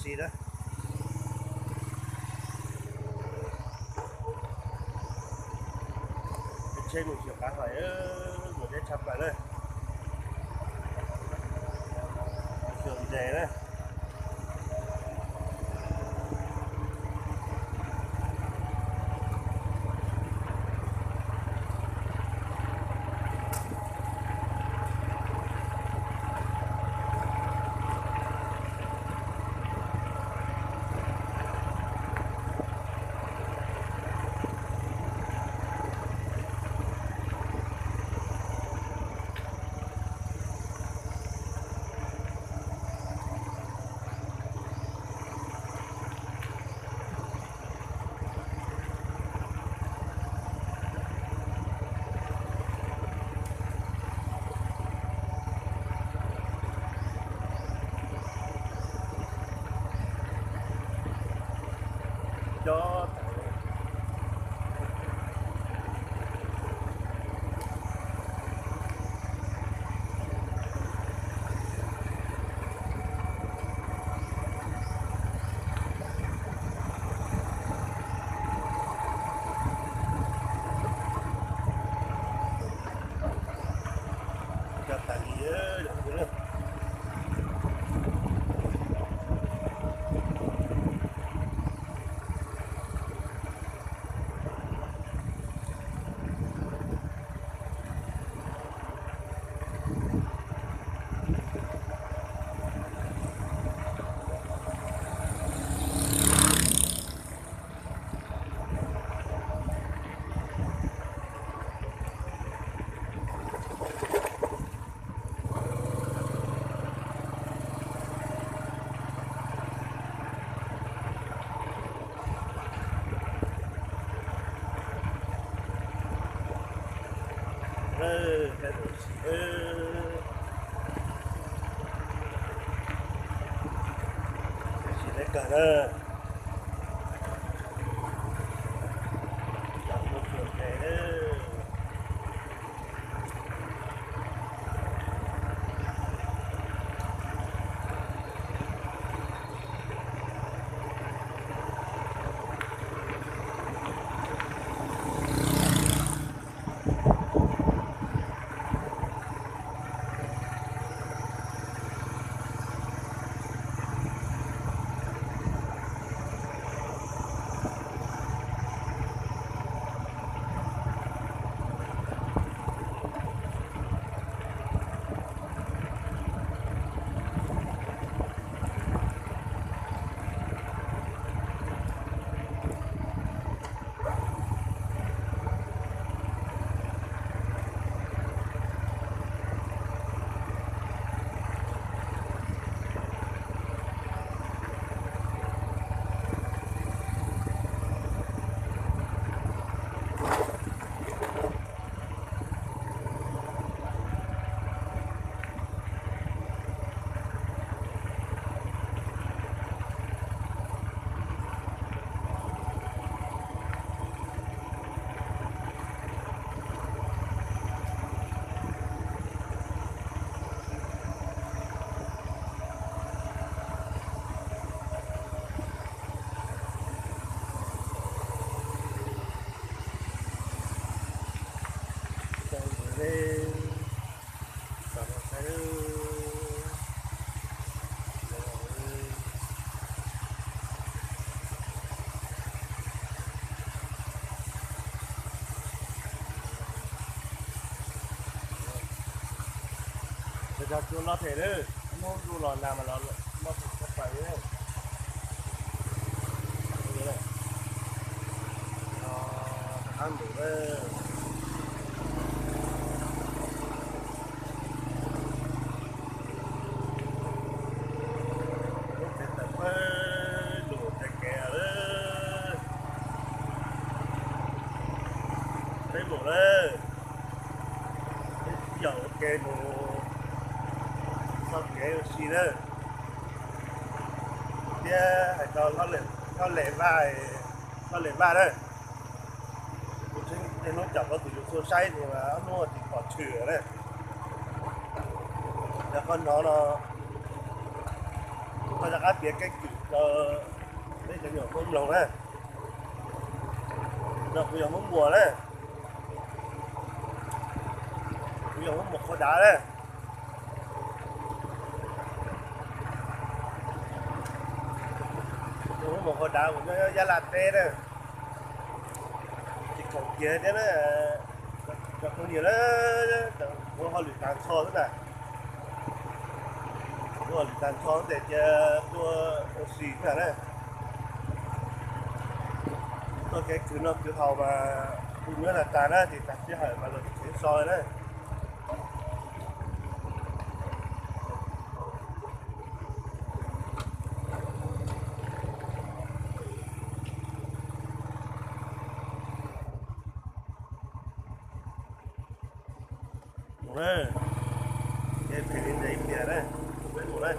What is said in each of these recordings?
Li na, tsheb mus xyuas qav hais, mus deb tshaj plaws na. Xyuas ntes na. Sim teb kawg na. Cov cua loj thiab, hnub ntuj los nag mas los loj thiab tshaj plaws li. Qab npus, lub tsev tawm pawg lug txoj kev lawm. Peb mus lawm, peb yog ua ke mus txoj kev ua si na, thiab hais txog Thoj Lem Vaj, Thoj Lem Vaj na. Kuv tseem niaj hnub caum koj tus YouTube saib tus ob hnub tsis pom tshwm na. Yog koj hnov no, koj rov qab piav keeb kwm Rau peb cov nyuam Hmoob mloog na, no kuv yog Hmoob Muas na, kuv yog Hmoob Muas Qhua Dav na. Hmoob Muas Qhua Dav kuv nyob Yab Laj teb na. Tsis khoom kiag thiab na, cov phooj ywg na, kuv ho lwm tag nrho xwb na. Kuv ho lwm tag nrho tes cia tuaj ua si na na. Txoj kev khwv noj khwv haus mas kuv nyob tag tag na, ces tag sij hawm mas los tsev so na. Mus na, ces phem li ntev tiag na, peb mus na.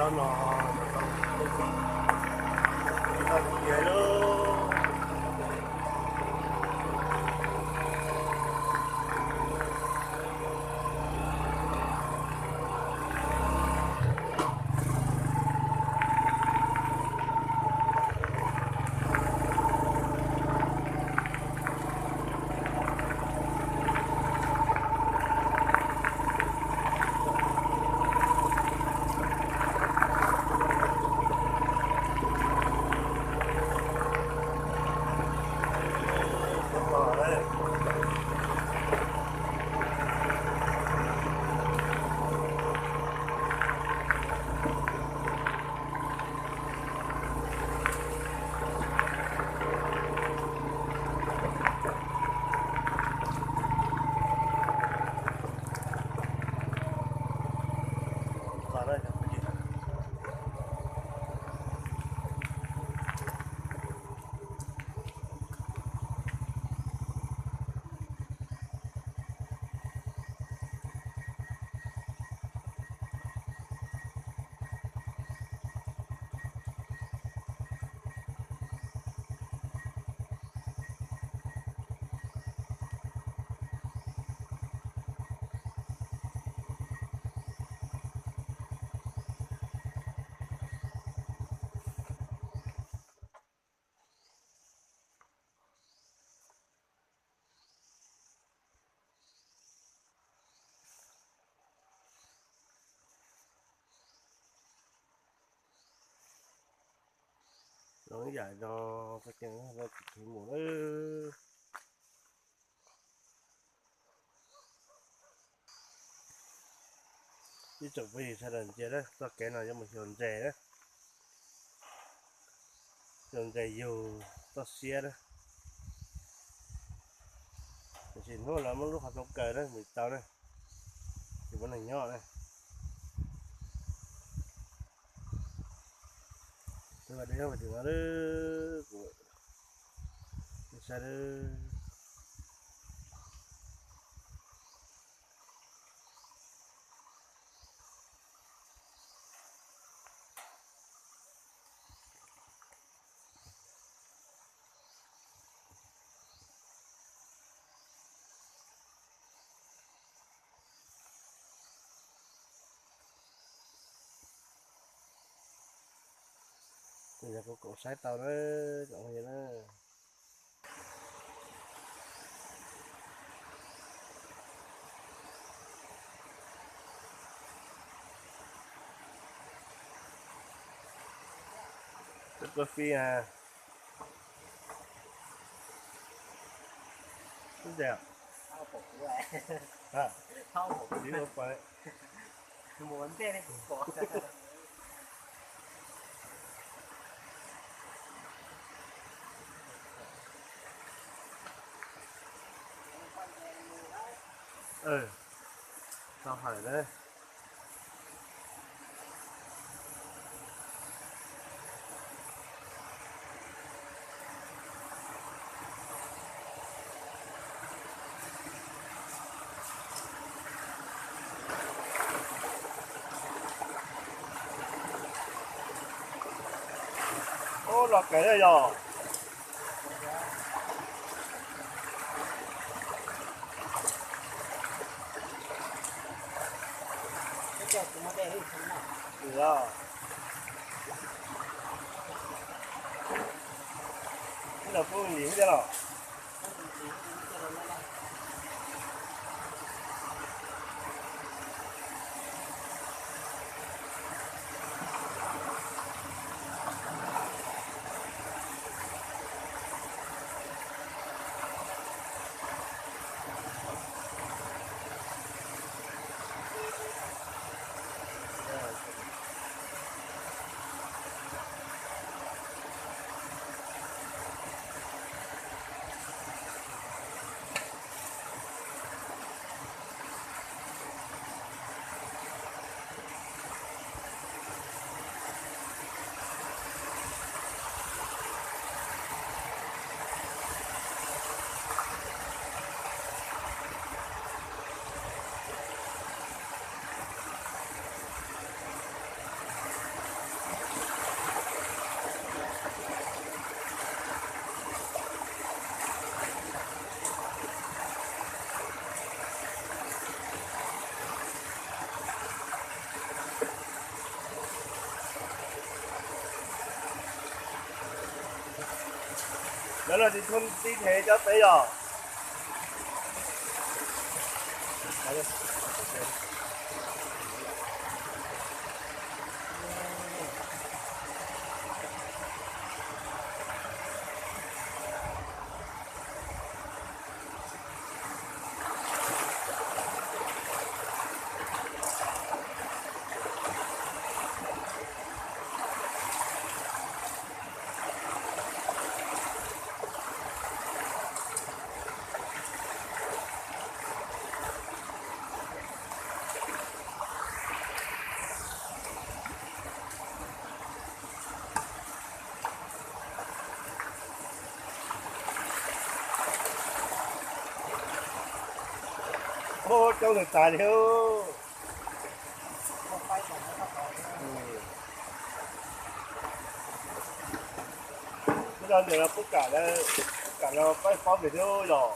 Rau no, rau no, rau no, Zoo ib yam no, koj cia no tsis khiav mus lawm. Ib tsoom phooj ywg sawv daws ntsia na, txoj kev no yuav mus xyuas ntses na, xyuas ntses yug txoj siab na. Tiam sis hnub no muab lub qhov rooj kaw na, mus tsis tau na, tsis muaj neeg nyob na. Mas dej nyob tim no, kuv saib. Kuv saib tau na, tsoom phooj ywg na. Cov kua fij na. Ub, tau hais na. Ub, los kev na yog. Ib los pub lim thiab los. Lawv los tsis thoob tib thev cov peb yog. Ub, coob nws tas li. Ub, no pub kam, pub kam no paib paub pem thiab yog.